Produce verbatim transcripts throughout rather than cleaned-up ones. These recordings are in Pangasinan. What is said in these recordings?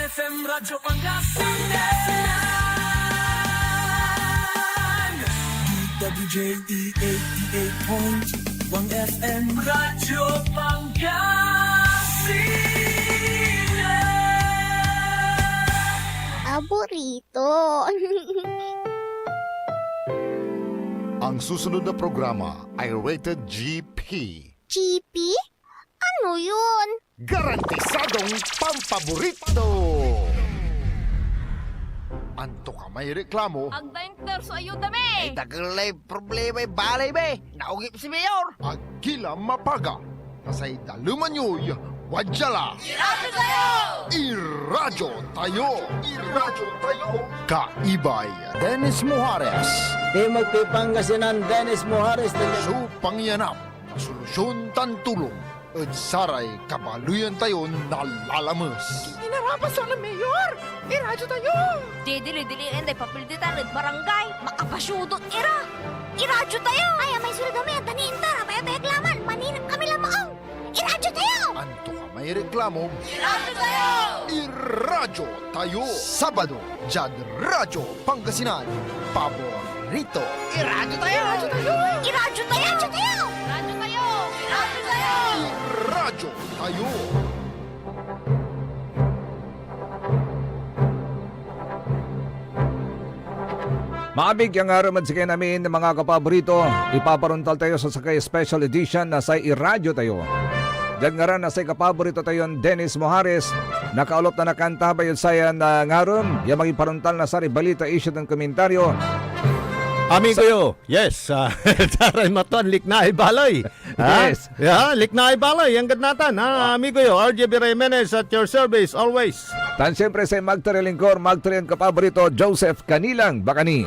F M Radyo Pangasinan. D W J E eighty-eight point one F M Radyo Pangasinan. Paborito. Ang susunod na programa ay rated G P. G P? Ano yun? Garantisadong pampaborito! Anto ka may reklamo? Agda inter so ayuda mi! Ay, dakel lay problemay balay mi! Naogip si Mayor! Agila mapaga, ta say daleman yoy wadya la! Iradyo tayo! Iradyo tayo! Iradyo tayo! Kaibay Dennis Mojares. Team of Pangasinan, Dennis Mojares. So pangiyanap, solusyon tan tulong ed saray kabaleyan tayon nalalames. Inarapan so alam, Mayor! Iradyo tayo! Didili-dili ray papel ditan ed barangay, makapasyudot ira! Iradyo tayo! Ay, amay sulat kami, anta ni inter, abayabay ak laman, maninep kami la maong! Iradyo tayo! Anto ka may reklamo? Iradyo tayo! Iradyo tayo! Sabado, diad Radyo Pangasinan, paborito. Iradyo tayo! Iradyo tayo! Iradyo tayo! Iradyo tayo! Iradyo tayo! Iradyo tayo! Iradyo tayo! Maabig ya ngarem ed sikayon amin, mga kapaborito. Ipaparontal tayo sa sakey special edition na say Iradyo Tayo. Diad ngaran na say kapaborito tayon Dennis Mojares, nakaolop tan nakantabay ed sayan, ah, ngarem ya mangiparontal na saray balita, isyu, tan komentaryo. Amigo yo, yes, ah, saray matuan liknaay baley. Ha? Yes. Ya, liknaay baley, anggad natan, ha? Ah. Amigo yo, R J B Jimenez at your service, always. Tan siyempre, say magtarian lingkor, magtarian kapaborito, Joseph Canilang Bacani.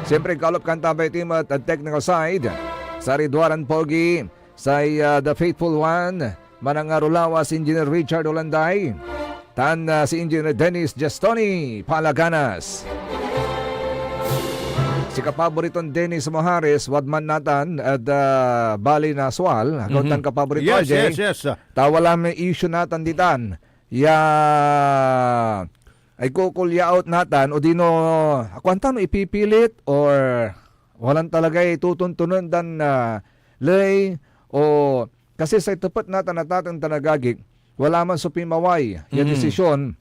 Siyempre, kaolop kantabay ti met ed technical side, saray duaran pogi, say, ah, The Faithful One, manangaro lawas, Engineer Richard Olanday, tan, ah, si Engineer Dennis Gestoni Palaganas. Si kapaboriton Dennis Mojares, wadman natan ed, ah, Bali na Sual, agew tan kapaborito, Yes, R J. yes, yes. Ta wala may issue natan ditan. Ya, ay kukulya out natan, odino, akuan tan, ipipilit, or walan talagay tutuntunen dan, ah, ley, o kasi say tepet natan a tateng tan agagik, wala man so pinmaway ya Mm. desisyon,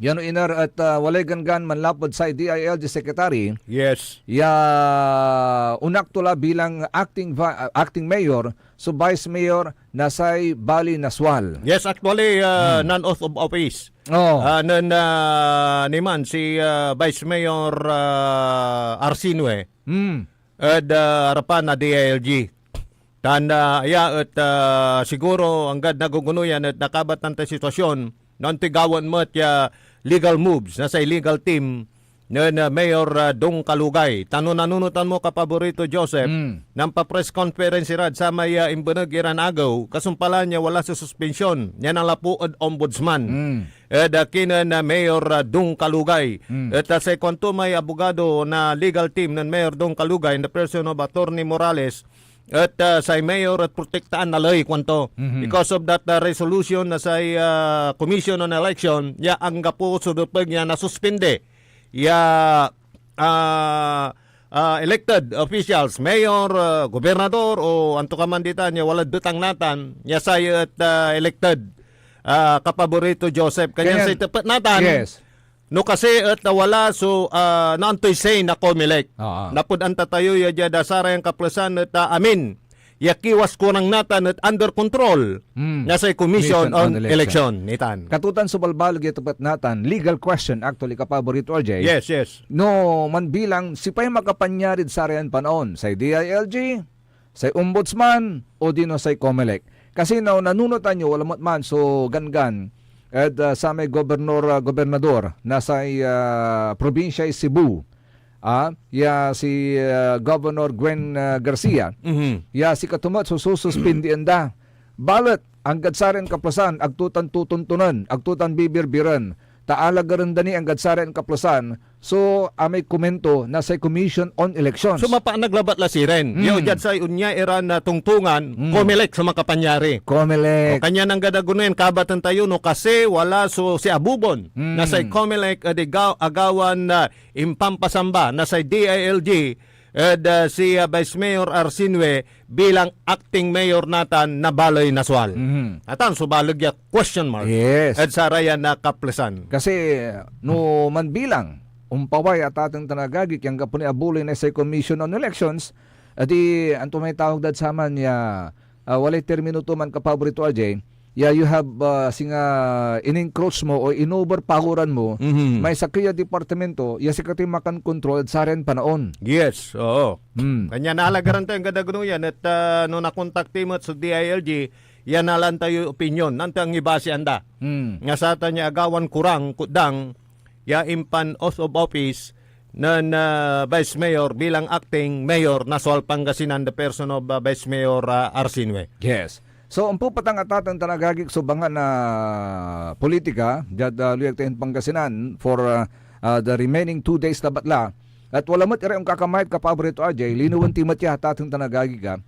ya no iner et, ah, walay ganggan manlapud say D I L G secretary, Yes. ya onakto la bilang acting va-, ah, acting mayor, so vice mayor na say Bali na Sual. Yes, actually, ah, Hmm. non-oath of office. Oh. Ah, nen, ah, ni man si, ah, Vice Mayor, ah, Arsinue. Hmm. Ed, ah, arapan na D I L G. Tan, ah, aya et, ah, siguro anggad nagugunoyan et nakabat tan tay sitwasyon, no antoy gawaen met ya legal moves na say legal team nen, ah, Mayor, ah, Dong Kalugay. Tan no nanunotan mo, kapaborito Joseph, Mm. nanpa-press conference irad samay, ah, imbeneg iran agew, kasumpalan ya wala so suspensyon ya nanlapu ed ombudsman. Mm. Ed, ah, kinen, ah, Mayor, ah, Dong Kalugay. Mm. Et, ah, say kuanto may abogado na legal team nen Mayor Dong Kalugay in the person of Attorney Morales, et, ah, say mayor et protektaan na ley, kuanto. Mhm. Because of that, ah, resolution na say, ah, Commission on Election, ya anggapo so nepeg ya nasuspindi ya, ah, ah, elected officials, mayor, ah, gobernador, o antokaman ditan ya walad betang natan, ya say et, ah, elected, ah, kapaborito Joseph. Kanyan Kanyan, say tepet natan, yes. No kasi et, ah, wala so, ah, naantoy say na Comelec. Oo. Lapud anta tayo ya diad, ah, sarayan kaplesan et, ah, amin ya kiwas kurang natan et under control Mm. na say Commission Commission on on Election. Election, nitan. Katutan so balbaleg ya tepet natan, legal question actually, kapaborito, R J. Yes, yes. No manbilang, sipay makapanyarid sarayan panaon, say D I L G, say Ombudsman, odino say Comelec. Kasi no nanunotan yo, wala met man so ganggan ed, ah, samay gobernor, ah, gobernador na say, ah, probinsiay Cebu, ah, ya si, ah, Governor Gwen, ah, Garcia, Mhm. ya sikato met so sususpindian da. Balet, anggad saran kaplesan, agto tan tutuntunen, agto tan bibirbiren. ta alagaren da ni anggad saray ankaplesan so amay komento na say Commission on Elections. So, mapaanag labat la sirin. Hmm. Yo, diad say onya iran, ah, tungtungan, Hmm. COMELEC so makapanyari. COMELEC. O, kanya nanggad agunen, kabaten tayo, no, kasi wala so si abubon Hmm. na say COMELEC ed igaw-, agawan, ah, impampasamba na say D I L G ed, ah, si, ah, Vice Mayor Arsinue bilang acting mayor natan na Baloy na Sual. Mhm. Atan so baleg ya question mark Yes. ed sarayan na kaplesan. Kasi, no manbilang, ompaway a tateng tan agagik, anggapo ni abuloy na say Commission on Elections, adi, anto may tawag dad saman ya, ah, walay termino to man, kapaborito, Ajay, ya you have, ah, singa in-encroach mo o in-overpoweran mo Mhm. may sakey a departamento ya sikatoy makankontrol ed sarayan panaon. Yes, oo. Hmm. Kanya naalagaran tayo, anggad agno yan, et, ah, no nakontak ti met so D I L G, ya nalan tayo opinyon, nanto ang ibasian da. Hmm. Nga satan ya agawan kurang, kutdang, ya impan oath of office nen, ah, Vice Mayor bilang acting mayor na Sual, Pangasinan, the person of, ah, Vice Mayor, ah, Arsinue. Yes. So, ompepetang a tateng tan agagik so bangat na politika diad, ah, luyag tayon Pangasinan for, ah, ah, the remaining two days labat la. At wala met iray onkakamayat, kapaborito, Ajay, linewen ti met ya, tateng tan agagik, ah.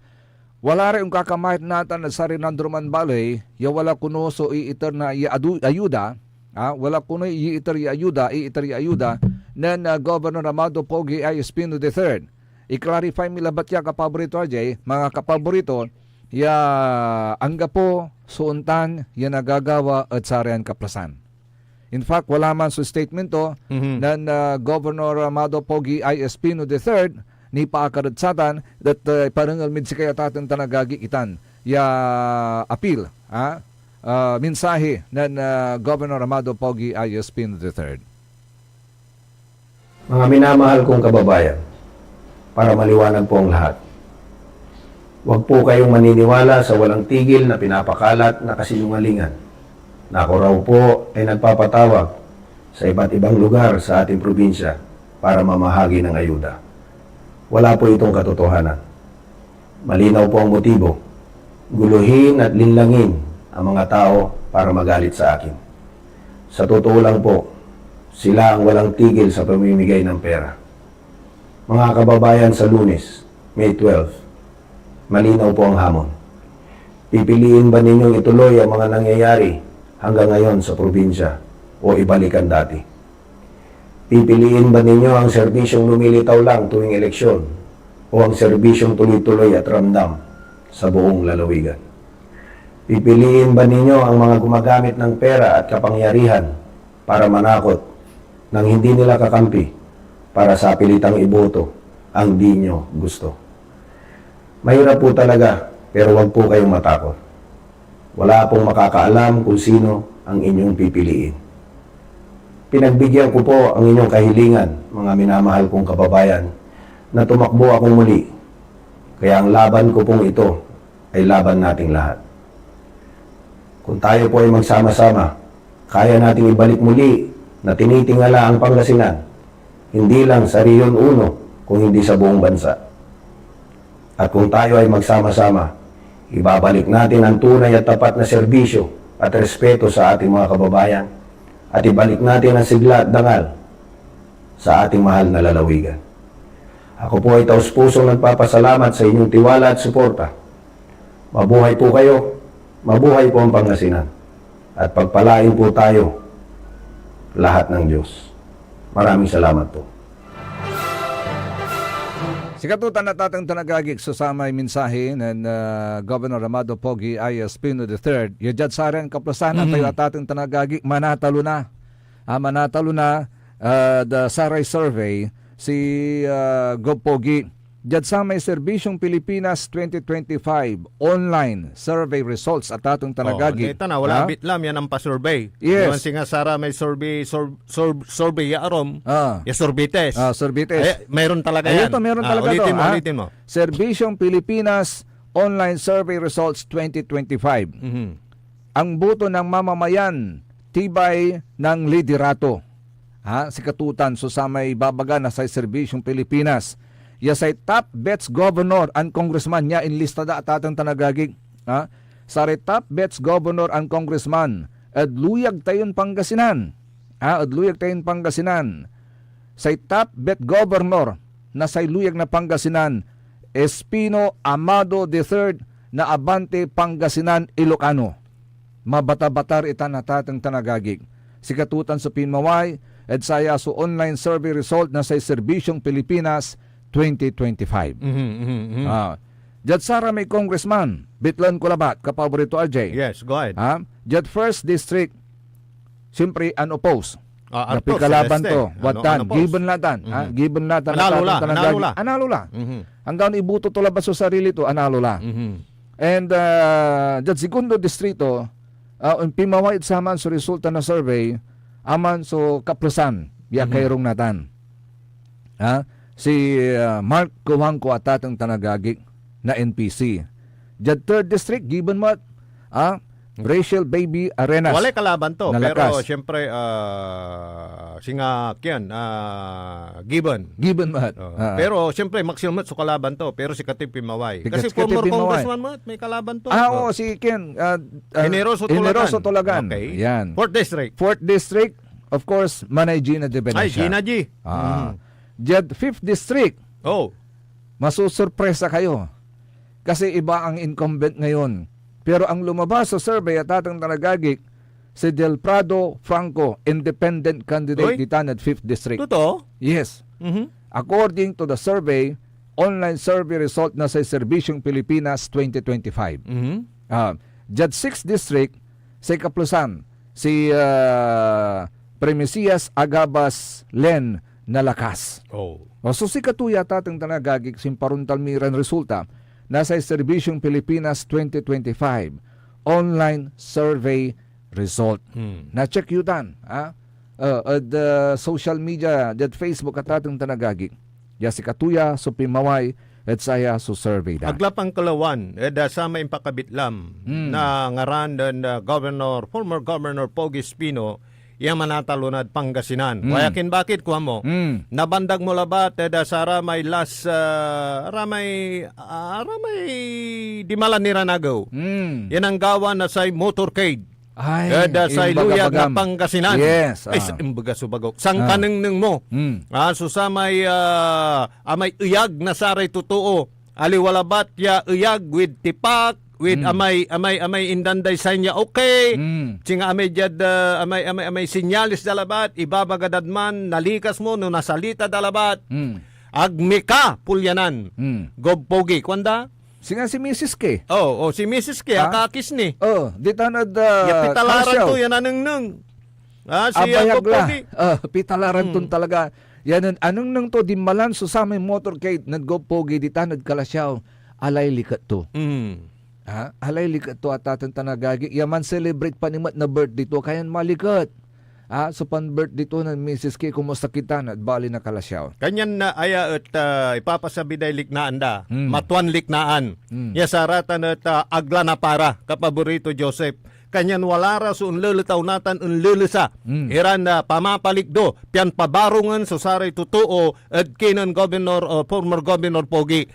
Wala ray onkakamayat natan ed saray nandoroman baley ya wala kono so iiter na ya adu-, ayuda, ah, wala kono iiter ya ayuda, iiter ya ayuda nen, ah, Governor Amado Pogi I Espino the third. I-clarify mi labat ya, kapaborito, Ajay, mga kapaborito, ya anggapo so ontan ya nagagawa ed sarayan kaplesan. In fact, wala man so statement to Mhm. nen, ah, Governor Amado Pogi I Espino the third, nipaakar ed satan, that, ah, iparengel mid sikayo, tateng tan agagik, itan ya apil, ah, ah, mensahe nen, ah, Governor Amado Pogi I Espino the third. Mga minamahal kong kababayan, para maliwanag po ang lahat. Huwag po kayong maniniwala sa walang tigil na pinapakalat na kasinungalingan na ako raw po ay nagpapatawag sa iba't ibang lugar sa ating probinsya para mamahagi ng ayuda. Wala po itong katotohanan. Malinaw po ang motibo. Guluhin at linlangin ang mga tao para magalit sa akin. Sa totoo lang po, sila ang walang tigil sa pamimigay ng pera. Mga kababayan, sa Lunes, May twelve, malinaw po ang hamon. Pipiliin ba ninyong ituloy ang mga nangyayari hanggang ngayon sa probinsya o ibalik ang dati? Pipiliin ba ninyo ang serbisyong lumilitaw lang tuwing eleksyon o ang serbisyong tuloy-tuloy at ramdam sa buong lalawigan? Pipiliin ba ninyo ang mga gumagamit ng pera at kapangyarihan para manakot nang hindi nila kakampi para sa pilitang iboto ang di nyo gusto? Mahirap po talaga, pero wag po kayong matakot. Wala pong makakaalam kung sino ang inyong pipiliin. Pinagbigyan ko po ang inyong kahilingan, mga minamahal kong kababayan, na tumakbo akong muli. Kaya ang laban ko pong ito ay laban nating lahat. Kung tayo po ay magsama-sama, kaya nating ibalik muli na tinitingala ang Pangasinan, hindi lang sa Region Uno, kung hindi sa buong bansa. At kung tayo ay magsama-sama, ibabalik natin ang tunay at tapat na serbisyo at respeto sa ating mga kababayan, at ibalik natin ang sigla at dangal sa ating mahal na lalawigan. Ako po ay taus-pusong nagpapasalamat sa inyong tiwala at suporta. Mabuhay po kayo, mabuhay po ang Pangasinan, at pagpalain po tayo lahat ng Diyos. Maraming salamat po. Sikato tan natateng tan agagik so samay mensahe nen, ah, Governor Amado Pogi I Espino the third. Ya diad saran kaplasan, Mhm. tayo atateng tan agagik, manatalo na. Ah, manatalo na, ah, da saray survey si, ah, Gov Pogi. Diad samay Serbisyong Pilipinas twenty twenty-five online survey results, atateng tan Oh, agagik. Neta na, wala Ha? abitlam yan ang pa-survey. Yes. Diwan singa sara may survey, sur-, sur-, survey ya arum, Ah. ya survey test. Ah, survey test. Ay, mayroon talaga Ayun yan. to, mayroon Ah, talaga ulitin to, mo, ha? ulitin mo. Serbisyong Pilipinas Online Survey Results twenty twenty-five. Mhm. Ang boto ng mamamayan, tibay ng liderato. Ha? Sikatotan so samay babaga na say Serbisyong Pilipinas. Ya say top bets governor and congressman ya inlista da, atateng tan agagik. Ha? Saray top bets governor and congressman ed luyag tayon Pangasinan. ha, ed luyag tayon Pangasinan. Say top bet governor na say luyag na Pangasinan, Espino Amado the third na Abante, Pangasinan, Ilocano. Mabatabatar itan, atateng tan agagik. Sikato tan so pinmaway ed saya so online survey result na say Serbisyong Pilipinas twenty twenty-five. Mhm, mhm, mhm. Ah, diad saramay congressman, bitlen ko labat, kapaborito, R J. Yes, go ahead. Ha? Diad first district, siyempre, unopposed. Ah, Arthur Napikalaban Celeste. to. Ano, Watan, unopposed. Given la tan, ha? Mhm. Given la tan, Analo la, atateng tan analo agagik. la. Analo la. Mhm. Hanggan iboto to labat so sarili to, analo la. Mhm. And, ah, diad segundo distrito, ah, impimaway ed saman so resulta na survey, aman so kaplesan, ya Mhm. kairong natan. Ha? Si, ah, Mark Cojuangco, atateng tan agagik, na N P C. Diad third district, given met, ah, Rachel Baby Arenas. Walay kalaban to, pero Nalakas. siyempre, ah, singa Kian, ah, given. Given met. Oh, Ah. pero siyempre, Maxiel met so kalaban to, pero si Katip Pimaway. Si Kasi Kat-, si former Katip Pimaway. congressman met, may kalaban to. Ah, Oh. oo, si Kian, ah, ah, Generoso Generoso Tulagan. Tulagan. Okay. Yan. Fourth District. Fourth District, of course, Manay Gina de Ay, Venecia. Gina G. Ah. Mhm. Diad fifth District, Oh. masusurpresa kayo. Kasi iba ang incumbent ngayon. Pero ang lumabas sa survey, atateng tan agagik, si Del Prado Franco, independent candidate Uy. ditan ed fifth District. Totoo? Yes. Mhm. According to the survey, online survey result na say Serbisyong Pilipinas twenty twenty-five. Mhm. Ah, diad sixth District, say kaplesan, si, ah, Primicias Agabas Len Nalakas. Oh. O, so sikato ya, atateng tan agagik, so imparontal mi ran resulta na say Serbisyong Pilipinas twenty twenty-five online survey result. Hmm. Na-check yo tan, ha? Ah, ed, ah, social media, diad Facebook, atateng tan agagik. Ya sikato ya so pinmaway ed saya so survey da. Agla pankelawan ed, ah, samay impakabitlam Hmm. na ngaran nen, ah, Governor, former Governor Pogi Espino, ya manatalonad Pangasinan. Hmm. Waya kin bakit, kuan mo? Hmm. Nabandag mo labat ed, ah, saramay las, ah, aramay, ah, aramay dimalan iran agew. Hmm. Yan anggawa na say motorcade. Ay, Ed, ah, say luyag na imbagabagam. Pangasinan. Yes, Ay, ah. sa-, imbaga so bagok. Ah. Sankanengneng mo. Hmm. Ah, so samay, ah, amay eyag na saray totoo. Aliwa labat ya eyag with tipak, with Hmm. amay, amay, amay indan day sign ya okay. Hmm. Singa amay diad, ah, amay, amay, amay sinyales da labat, ibabaga dad man, nalikas mo, no nasalita da labat. Hmm. Agmi ka, pulyanan. Hmm. Gov Pogi, kuanda? Singa si Misis K. Oh, oh, si Misis K, Ha? akakis ni. Oh, ditan ed, ah, Ya pitalaran Calasiao. to, yan anengneng. Ah, si, ah, Abayag Gov la. Pogi. Ah, pitalaran ton Hmm. talaga. Yan an-, anengneng to, dinmalan so samay motorcade nen Gov Pogi ditan ed Calasiao. Alay liket to. Hmm. Ha? Alay liket to, atateng tan agagik. Ya man-celebrate pa ni met na birthday to, kayan maliket. Ah, so pan-birthday to nen Misis K, kumusta kita na baley na Calasiao? Kanyan na aya et, ah, ipapasabi day liknaan da, Hmm. matuan liknaan. Hmm. Ya saratan et, ah, agla na para, kapaborito Joseph. Kanyan wala ra so onleletaw natan onlelesa Hmm. iran, ah, pamapalikdo, pian pabarongen so saray totoo ed kinen Governor, o former Governor Pogi.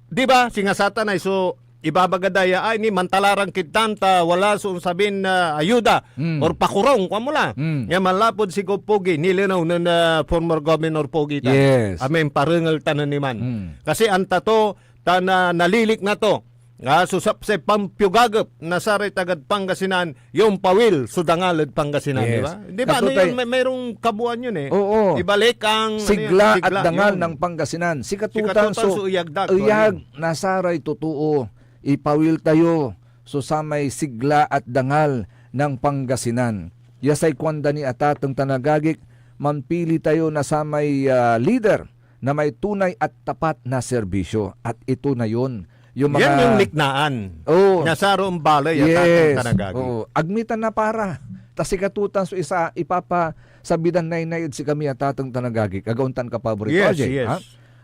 Di ba? Singa satan ay so ibabaga da ya, "Ay, ni mantalaran kid tan ta wala so onsabin, ah, ayuda Hmm. or pakurong," kuan mo la. Hmm. Ya manlapud si Gov Pogi, nilenaw nen, ah, former Governor Pogi tan. Yes. Amay imparengel tan nen iman. Hmm. Kasi anta to, ta na, nalilikna to. Ah, so sap-, say pampiogagep na saray tagad Pangasinan, yung pawil so dangal ed Pangasinan, di Yes. ba? Di ba, ano Katutay- yun? May, mayroong kabuuan yun eh. Oo. Ibalik ang, ano yun, Sigla at sigla, dangal yun. ng Pangasinan. Sikatutan Sikatutan so so iyagdag, eyag sorry. na saray totoo. Ipawil tayo so samay sigla at dangal ng Pangasinan. Ya say kuanda ni atateng tan agagik, manpili tayo na samay, ah, lider na may tunay at tapat na serbisyo. At ito na yun. Yung Yan mga yung liknaan Oo. na saro ang balay at Yes. atang tanagagi. Oo. Agmitan na para. Ta sikatutan so isa, ipapasabidan naynay ed sikami atateng tanagagi. Agauntan ka paborito, Yes, Ajay, yes. ha?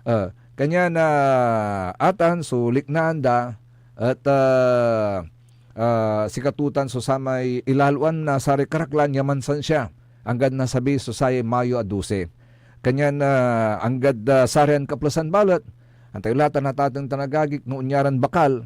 Ah, kanyan, ah, atan so liknaan da, at, ah, ah, sikatutan so samay ilaloan na saray karaklan ya mansansia, anggad nasabi so sayay Mayo a dose. Kanyan, ah, anggad, ah, saray ankaplesan balet, antayo la tan atateng tan agagik no onyaran bakal,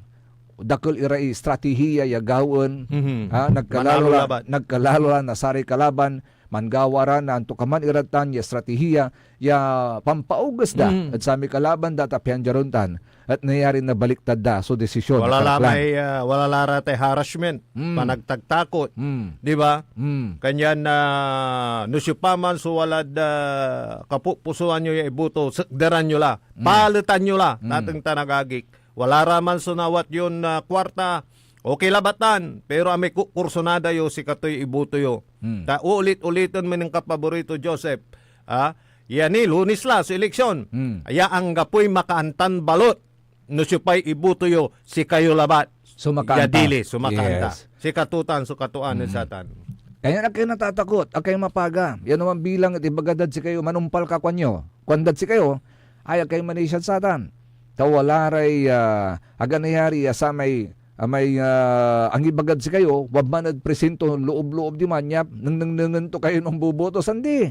dakel iray estratehiya ya gawaen, Mhm. ha, nagkalalo Manalo la, labat. nagkalalo la na saray kalaban, Manggawa ra na antokaman irad tan ya estratehiya ya pampauges da Mm. ed samay kalaban da, ta pian dia ron tan et nayarin nabaliktad da so desisyon na Wala la karaklan. may, ah, wala la ra tay harassment, Mm. panagtagtakot, Mm. di ba? Mm. Kanyan, ah, no siopaman so walad, ah, kapupusuan yo ya iboto, sekderan yo la, Mm. paletan yo la, Mm. tateng tan agagik. Wala ra man so nawat yon, ah, kuarta, okay labat tan, pero amay ku-, kursunada yo, sikatoy iboto yo. Hmm. Ta uulit-uliten mi nen Kapaborito Joseph, ah, ya ni, Lunes la so eleksyon. Hmm. Ya anggapoy makaantan balot no siopay iboto yo, sikayo labat. So, makaanta. Ya dili so makaanta. Yes. Sikato tan so katuaan ed Hmm. satan. Kaya ag kayo natatakot, ag kayo mapaga. Yan naman bilang et ibaga dad sikayo, manumpal ka, kuanyo. Kuan dad sikayo, ay, ag kayo manisiad satan. Ta wala ray, ah, ag a nayari ya samay, ah, may, ah, angibagad sikayo, wabman ed presinto, loob-loob diman ya nengnengnengen to kayon mamboboto, sandi.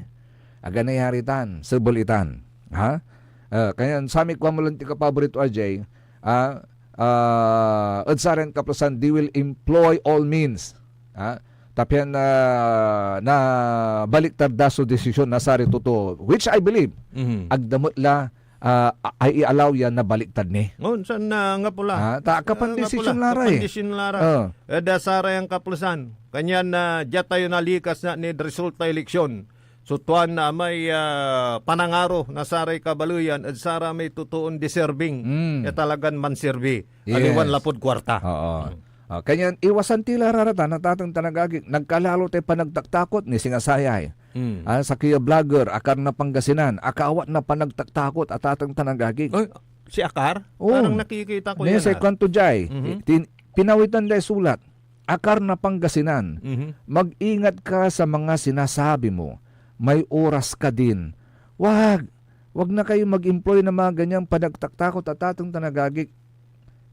Ag a nayari tan, sebel itan. Ha? Ah, kanian samay kuan mo lanti, Kapaborito Ajay, ah, ah, ed saran kaplesan, they will employ all means. Ha? Ta pian, ah, nabaliktad da so desisyon na saray totoo, which I believe, Mhm. ag da met la, ah, a-, ay i-allow ya nabaliktad ni. On, san, ah, anggapo la. Ah, ta Ah, anggapo akapandesisyon la, la ra eh. Akapandesisyon la ra. Ah. Ed, ah, saray angkaplesan. Kanian, ah, dia tayo nalikas na nid resulta eleksyon. So, tuan na may, ah, panangaro na saray kabaleyan ed saramay totoon deserving Mm. ya talagan manserbi, Yes. aliwan lapud kuarta. Oo. Mm. Ah, kanian iwasan ti la ra ra ta, natateng tan agagik, nagkalalo tay panagtaktakot ni singa sayay. Mm. Ah, sakey a vlogger, akar na Pangasinan, akaawat na panagtaktakot, atateng tan agagik. Ay, si Akar? Oo. Parang nakikita ko Ni yan, ah. Kuanto diay, Mhm. tin-, pinawitan day sulat, akar na Pangasinan, Mhm. mag-ingat ka sa mga sinasabi mo. May oras ka din. Wag! Wag na kayo mag-employ ng mga ganyang panagtaktakot, atateng tan agagik.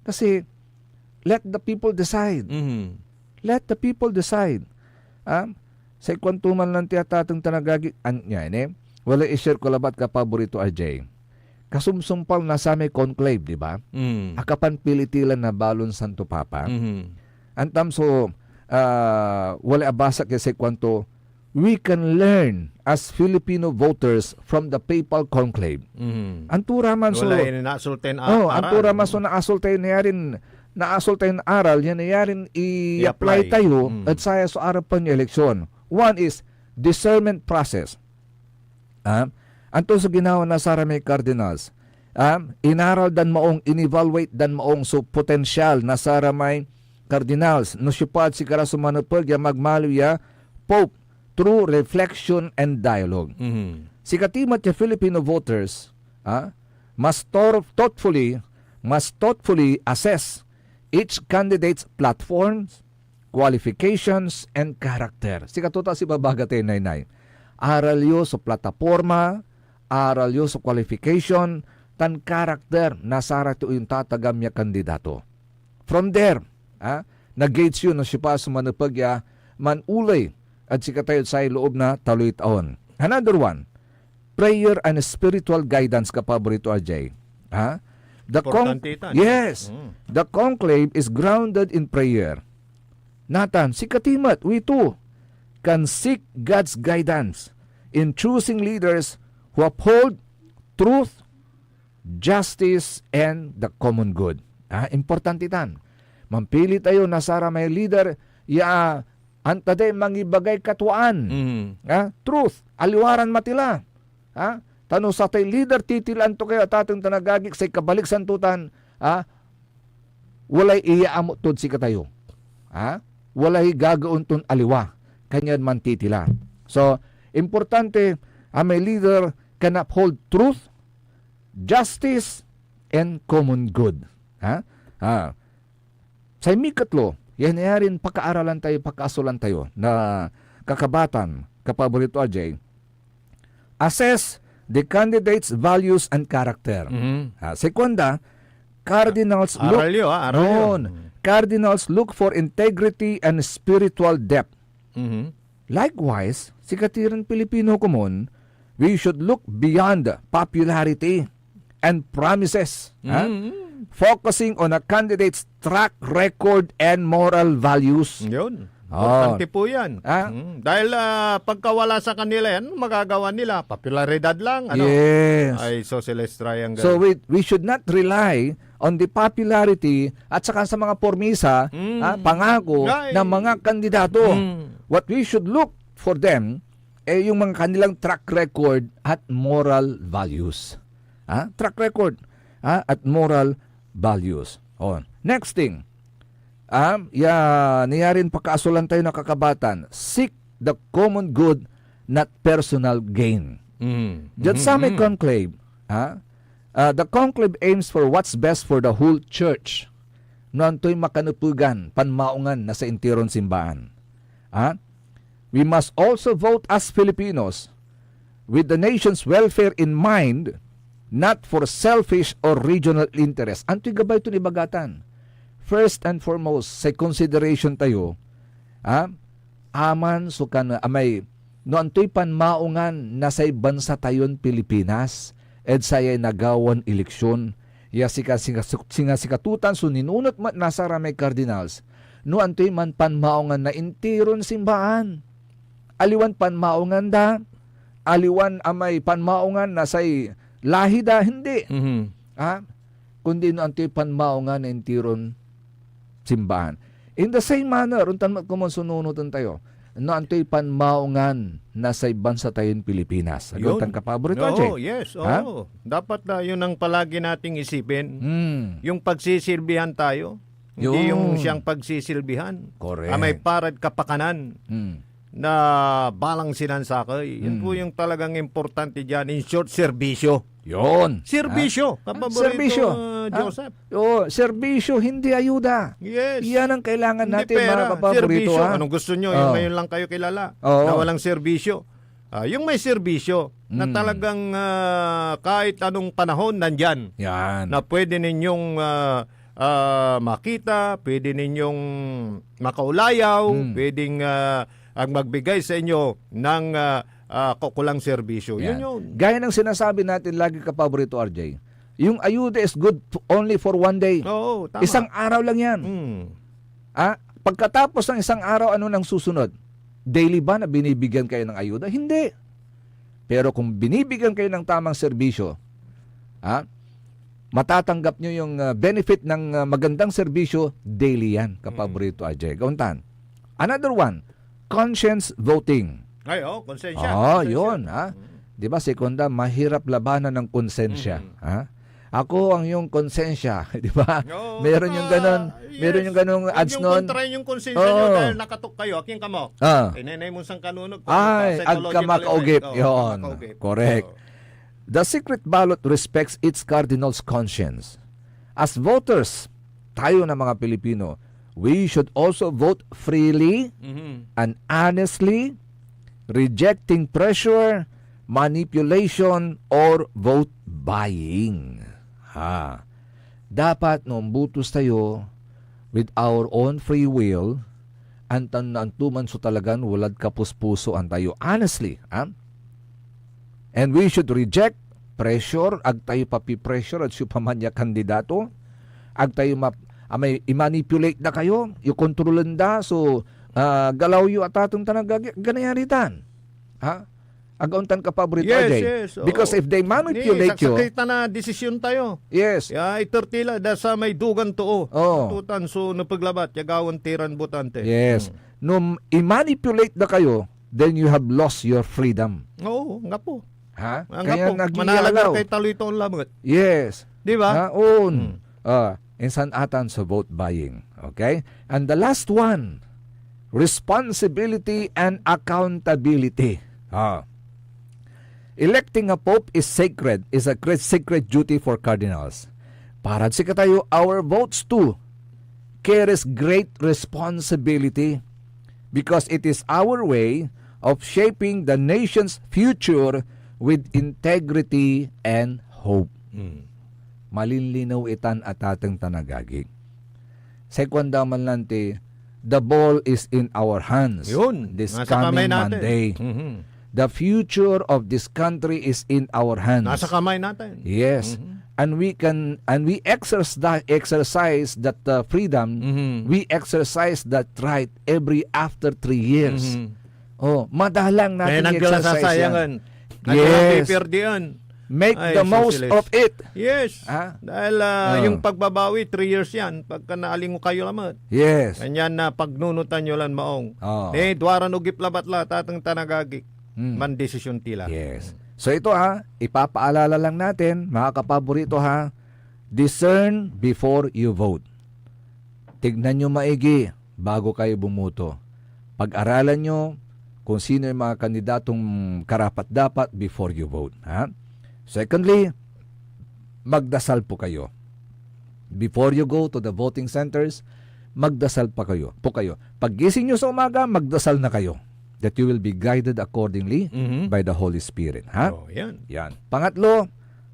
Kasi, let the people decide. Mhm. Let the people decide. Ah? Say kuanto man lanti, atateng tan agagik, an-, niya, ini? Wala i-share ko labat, Kapaborito Ajay. Kasumsumpal na samay conclave, di ba? Mm. Akapanpili ti lan nabalon Santo Papa. Mhm. Antam so, ah, wala abasak ya say kuanto, "We can learn as Filipino voters from the papal conclave." Mhm. Anto ra man so Wala yan naasul tayon a-, Oh, anto aral. ra man so naasul tayo, nayarin, naasul tayon aral, yan nayarin i-apply I-apply. tayo Mm. ed saya so arapan ya eleksyon. One is discernment process. Ah, anto so ginawa na saramay cardinals? Ah, inaral dan maong, in-evaluate dan maong so potensial na saramay cardinals no siopa ed sikara so manepeg ya magmaliw ya pope through reflection and dialogue. Mhm. Sikati met ya Filipino voters, ah, must thor-, thoughtfully, must thoughtfully assess each candidate's platforms, qualifications, and character. Sikato ta sibabaga tayo, Naynay. Aral yo so plataporma, aral yo so qualification, tan character na saray toon tatagam ya kandidato. From there, ah, na-gauge yo no siopa so manepeg ya manoley ed sikatayo ed say loob na taloy taon. Another one, prayer and spiritual guidance, Kapaborito Ajay. Ha? The con-, Importante itan. Yes. Mm. The conclave is grounded in prayer. Natan, sikati met, we too can seek God's guidance in choosing leaders who uphold truth, justice, and the common good. Ah, importante tan. Mampili tayo na saramay leader ya anta day mangibagay katuaan. Mm. Ah, truth, aliwa ran matila. Ah, ta no satay leader titilaan to kayo, atateng tan agagik, say kabaliksan to tan, ah, walay iyaamot tod sikatayo. Ha? Walay gagawaen ton aliwa, kanyan mantitila. So, importante a may leader can uphold truth, justice, and common good. Ha? Ah. Say mikatlo, yan nayarin pakaaralan tayo, pakaasolan tayo na kakabatan, Kapaborito Ajay, assess the candidate's values and character. Mhm. Ah, say kuanda, cardinals look Aral yo, ah, aral yo. Noon. Mm. Cardinals look for integrity and spiritual depth. Mhm. Likewise, sikati ran Pilipino komon, we should look beyond popularity and promises, ha? Mm. Focusing on a candidate's track record and moral values. Yun. Oh. Importante po yan. Ah? Mm. Dahil, ah, pagkawala sa kanila yan, magagawa nila, popularidad lang, ano? Yes. Ay, isosceles triangle. So, we, we should not rely on the popularity at saka sa mga pormisa, Mm. ah, pangako Ay. ng mga kandidato. Mm. What we should look for them, eh, yung mga kanilang track record at moral values. Ah, track record, ah, at moral values. Oh, next thing, ah, ya, nayarin pakaasulan tayo na kakabatan, seek the common good, not personal gain. Mm. Diyan sa may Mm-hmm. conclave, ah, ah, the conclave aims for what's best for the whole church. No antoy makanepegan, panmaongan na sa intiron simbaan. Ah, we must also vote as Filipinos with the nation's welfare in mind, not for selfish or regional interest. Antoy gabay ton ibaga tan? First and foremost, say consideration tayo, ah, aman so kan-, amay, no antoy panmaongan na say bansa tayon Pilipinas ed sayay nagawan eleksyon, ya sika-, sika-, singa sikatotan so ninunot met na saramay Cardinals, no antoy man panmaongan na intiron simbaan. Aliwan panmaongan da, aliwan amay panmaongan na say lahi da, hindi. Mhm. Ha? Kundi no antoy panmaongan na intiron simbaan. In the same manner, ontan met komon so nununoten tayo, no antoy panmaongan na say bansa tayon Pilipinas. Agawtan ka pa, Brito Oo, Ajay? Yes, Ha? Oo. Dapat na yun ang palagi nating isipin. Hmm. Yung pagsisilbihan tayo, hindi Yun. yung siyang pagsisilbihan. Correct. Ah, may parad kapakanan Hmm. na balang sinansakay. Yan Hmm. po yung talagang importante dyan. In short, serbisyo. Yun. Serbisyo, Ha? kapaborito, Serbisyo. uh, Ha? Joseph. Oo, serbisyo, hindi ayuda. Yes. Yan ang kailangan Hindi natin, pera, mga kapaborito, serbisyo. ha? Anong gusto nyo? Yung Oh. ngayon lang kayo kilala Oo. na walang serbisyo. Ah, yung may serbisyo na Mm. talagang, ah, kahit anong panahon nandyan. Yan. Na pwede ninyong, ah, ah, makita, pwede ninyong makaulayaw, Mm. pwedeng, ah, ang magbigay sa inyo ng, ah, ah, kaukulang serbisyo. Yun Yan. yun. Gaya ng sinasabi natin lagi, kapaborito, R J, yung ayuda is good f-, only for one day. Oo, tama. Isang araw lang yan. Mm. Ah, pagkatapos ng isang araw, ano nang susunod? Daily ba na binibigyan kayo ng ayuda? Hindi. Pero kung binibigyan kayo ng tamang serbisyo, ah, matatanggap nyo yung, ah, benefit ng, ah, magandang serbisyo, daily yan, kapaborito, Mm. Ajay. Gauntan. Another one, conscience voting. Ay, oh, konsensya. Oh, Konsensya. yun, ha? Mm. Di ba, Sekonda, mahirap labanan ng konsensya, Mm. ha? Ako ang iyong konsensya, di ba? Oo, Meron yung baka, ganun, meron yes. yung ganung Huwag ads niyong noon. kontrahin yung konsensya niyo Oo. dahil nakatok kayo. Akin kamo. Ah. Inenay mo sang kanunot. Ay, Psychological agka makaugip. effect. Oo, Yun. makaugip. Correct. Oo. The secret ballot respects its cardinal's conscience. As voters, tayo na mga Pilipino, we should also vote freely Mhm. and honestly, rejecting pressure, manipulation, or vote buying. Ha. Dapat no ombutos tayo with our own free will, antan anto man so talagan walad kapuspusoan tayo. Honestly, ha? And we should reject pressure, ag tayo papi-pressure at siopaman ya kandidato. Ag tayo map-, ah, may i-manipulate da kayo, ikontrolen da so, ah, galaw yo, atateng tan agagi, ag nayari tan. Ha? Agaon tan kapaborito, Yes, R J. yes, oo. Because if they manipulate Ni, you, saksakit na desisyon tayo. Yes. Ya, iter tila da sa may dugan too. Oo. Tutan so nepeg labat, ya gawan tiran botante. Yes. Hmm. No i-manipulate da kayo, then you have lost your freedom. Oo, nga po. Ha? Ang Kaya gapo, naging manalagar yalaw. kay taloy toon lamet. Yes. Di ba? Ha? On. Hmm. Ah, insan atan so vote buying. Okay? And the last one, responsibility and accountability. Ah. Electing a pope is sacred, is a great sacred duty for cardinals. Para sikatayo, our votes too carries great responsibility because it is our way of shaping the nation's future with integrity and hope. Mm. Malinlinew itan, atateng tan agagi. Say kuan da man lanti, "The ball is in our hands Yun, this nasa kamay coming natin. Monday." Mhm. The future of this country is in our hands. Nasa kamay natin. Yes. Mhm. and we can, and we exercise, exercise that, uh, freedom, Mhm. we exercise that right every after three years. Mhm. Oh, madalang natin Kaya i-exercise yan. nagkalasasayangan. Yes. Nagkalapiperdian. Make Ay, the most sisilis. of it. Yes. Ha? Dahil, ah, Ah. yung pagbabawi, three years yan. Pagka naalingo kayo lamet. Yes. Kanyan na pagnunutan yo lan maong. Oh. Eh, duaran ogip labat la, tateng tan agagi. Hmm. Mandesisyon ti la. Yes. So ito ha, ipapaalala lang natin, mga kapaborito ha, discern before you vote. Tignan nyo maigi bago kayo bumoto. Pag-aralan nyo kung sino yung mga kandidatong karapat-dapat before you vote. Ha? Secondly, magdasal po kayo. Before you go to the voting centers, magdasal pa kayo, po kayo. Paggising nyo sa umaga, magdasal na kayo that you will be guided accordingly Mhm. by the Holy Spirit. Ha? Oh, yan. Yan. Pangatlo,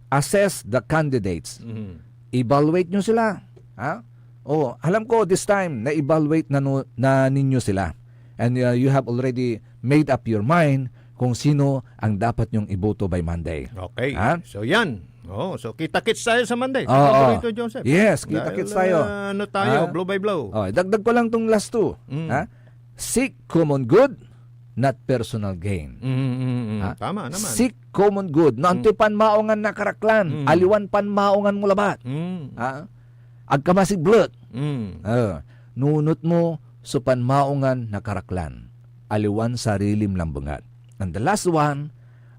assess the candidates. Mhm. Evaluate nyo sila. Ha? Oh, alam ko this time, na-evaluate na, no, na ninyo sila. And, uh, you have already made up your mind kung sino ang dapat nyong iboto by Monday. Okay. Ha? So, yan. Oh, so kita-kits tayo sa Monday. Oo. Paborito, Joseph. Yes, Dahil, kita-kits tayo. uh, ano tayo, Ha? blow by blow. Oh, dagdag ko lang tong last two. Mm. Ha? Seek common good, not personal gain. Mm, mm, mm. Ha? Tama naman. Seek common good. No, Mm. antoy panmaongan na karaklan, Mm. aliwan panmaongan mo labat. Mm. Ha? Agka masiblet. Mm. Ah, nunot mo so panmaongan na karaklan, aliwan sarilim lambengat. And the last one,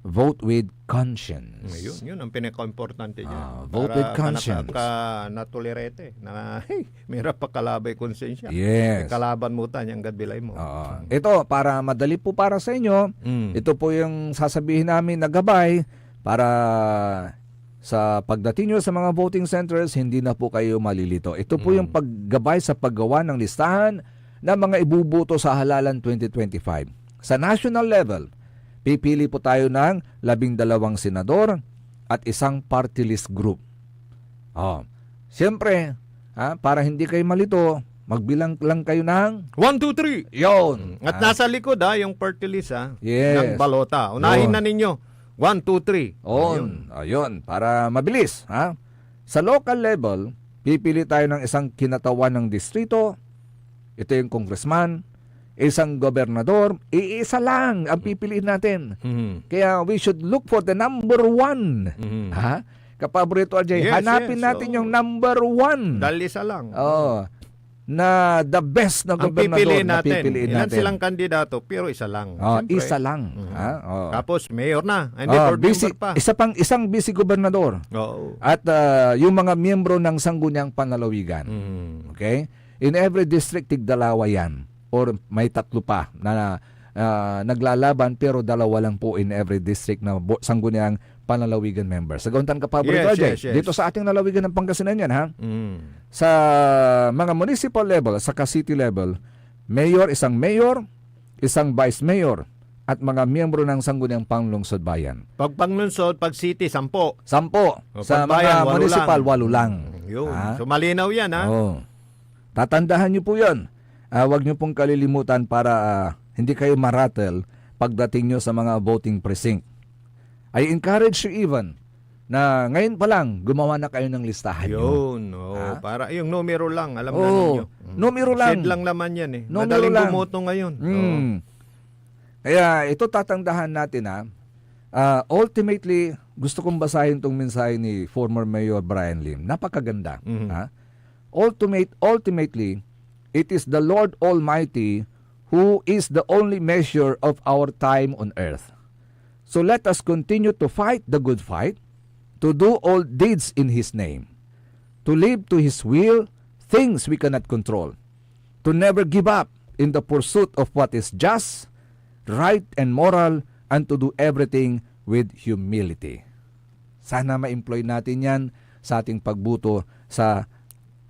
vote with conscience. Ayun, yun ang pinaka-importante dyan. Ah, vote Para with ka naka-, conscience. ka natolerete, na, hey, may pa kalabay konsensya. Yes. May kalaban mo tan, yung gadbilay mo. Oo. Mm. Ito, para madali po para sa inyo, Mm. ito po yung sasabihin namin na gabay para sa pagdating nyo sa mga voting centers, hindi na po kayo malilito. Ito po yung Mm. paggabay sa paggawa ng listahan ng mga ibuboto sa halalan twenty twenty-five. Sa national level, pipili po tayo ng labing dalawang senador at isang party list group. Oh, siyempre, ha, para hindi kayo malito, magbilang lang kayo ng One, two, three. Yon. At Ah. nasa likod, ha, yung party list, ha, Yes. ng balota. Unahin Yun. na ninyo. One, two, three. On. Ayun. Ayun. Para mabilis, ha? Sa local level, pipili tayo ng isang kinatawan ng distrito. Ito yung congressman, isang gobernador, iisa lang ang pipiliin natin. Mhm. Kaya we should look for the number one. Mhm. Ha? Kapaborito, Ajay, Yes, hanapin yes. natin Oo. yung number one. Dahil isa lang. Oo. Na the best na Ang gobernador pipiliin na natin. pipiliin Ilan natin. silang kandidato, pero isa lang. Oh, Siyempre. isa lang. Mhm. Ha? Oh. Tapos, mayor na. Hindi, Oh, board vice, member pa. isa pang, isang vice gobernador. Oo. At, ah, yung mga miyembro ng Sangguniang Panlalawigan. Mhm. Okay? In every district, tigdalawa yan. Or may tatlo pa na, ah, naglalaban, pero dalawa lang po in every district na bo-, Sangguniang Panlalawigan member. Sa Gauntan ka pa, Yes, Brother Ajay, yes, yes. dito sa ating lalawigan ng Pangasinan yan, ha? Mm. Sa mga municipal level, sa ka-city level, mayor, isang mayor, isang vice mayor, at mga miyembro ng Sangguniang Panlungsod Bayan. Pag panlungsod, pag city, sampo. Sampo. O, Sa pag bayan, mga walo municipal, lang. walo lang. Mm, yun. Ha? So, malinaw yan, ha? Oo. Tatandahan niyo po yun. Ah, huwag niyo pong kalilimutan para, ah, hindi kayo maratel pagdating niyo sa mga voting precinct. I encourage you even na ngayon pa lang, gumawa na kayo ng listahan niyo. Yun, oo. Ha? Para yung numero lang, alam na Oo, ninyo. Mm. numero lang. Shade lang naman yan eh. Numero Madaling lang. bumoto ngayon. Mm. Oo. Kaya ito tatandahan natin, ha. Ah, ultimately, gusto kong basahin tong mensahe ni former Mayor Brian Lim. Napakaganda, Mhm. ha. Ultimate, ultimately, it is the Lord Almighty who is the only measure of our time on earth. So let us continue to fight the good fight, to do all deeds in His name, to live to His will, things we cannot control, to never give up in the pursuit of what is just, right, and moral, and to do everything with humility. Sana ma-employ natin yan sa ating pagboto sa,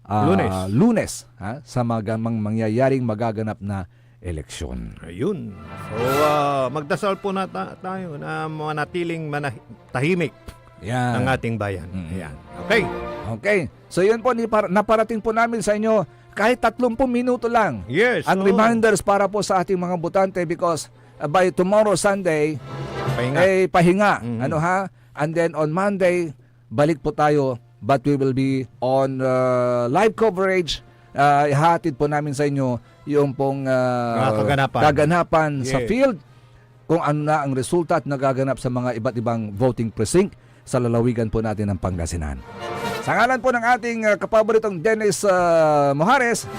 ah, Lunes. Lunes, ha? Sa maga-, mang-, mangyayaring magaganap na eleksyon. Ayun. So, ah, magdasal po na ta-, tayo na manatiling mana-, tahimik Yan. ng ating bayan. Mm. Ayan. Okay. Okay. So, yun po, nipar-, naparating po namin sa inyo kahit tatlumpu minuto lang Yes, ang oo. reminders para po sa ating mga botante because, uh, by tomorrow, Sunday, Pahinga. eh, pahinga. Mhm. Ano ha? And then on Monday, balik po tayo, but we will be on, uh, live coverage. Uh, ihatid po namin sa inyo yung pong, uh, Mga kaganapan. Kaganapan sa Yes. field, kung ano na ang resulta at nagaganap sa mga iba't ibang voting precinct sa lalawigan po natin ng Pangasinan. Sa ngalan po ng ating, uh, kapaboritong Dennis, uh, Mojares,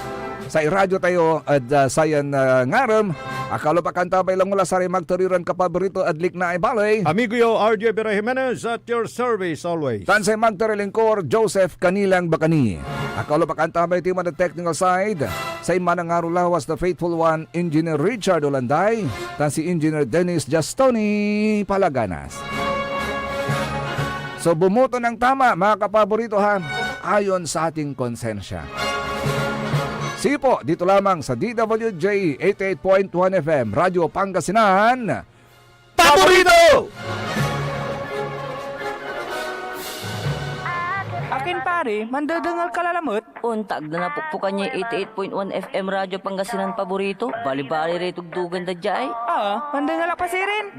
sa iradyo tayo ed, uh, sayan, uh, ngarem, akalo pa kanta bay langola saray magtariran kapaborito ed liknaay baley. Amigo yo, R J Vera Jimenez, at your service always. Tan say magtarilingkor, Joseph Canilang Bacani. Akalo pa kanta bay team on the technical side, say manangaro lawas, the faithful one, Engineer Richard Olanday, tan si Engineer Dennis Justoni Palaganas. So, bumoto ng tama, mga kapaborito, ha, ayon sa ating konsensya. Sige po, dito lamang sa D W J eighty-eight point one F M, Radyo Pangasinan. Paborito! Akin pare, mandedengal ka la lamet? Ontag na napukpukan ya eighty-eight point one F M Radyo Pangasinan Paborito. Balibali ray tugtugan da jay. Ah, mandengal ak pa sirin.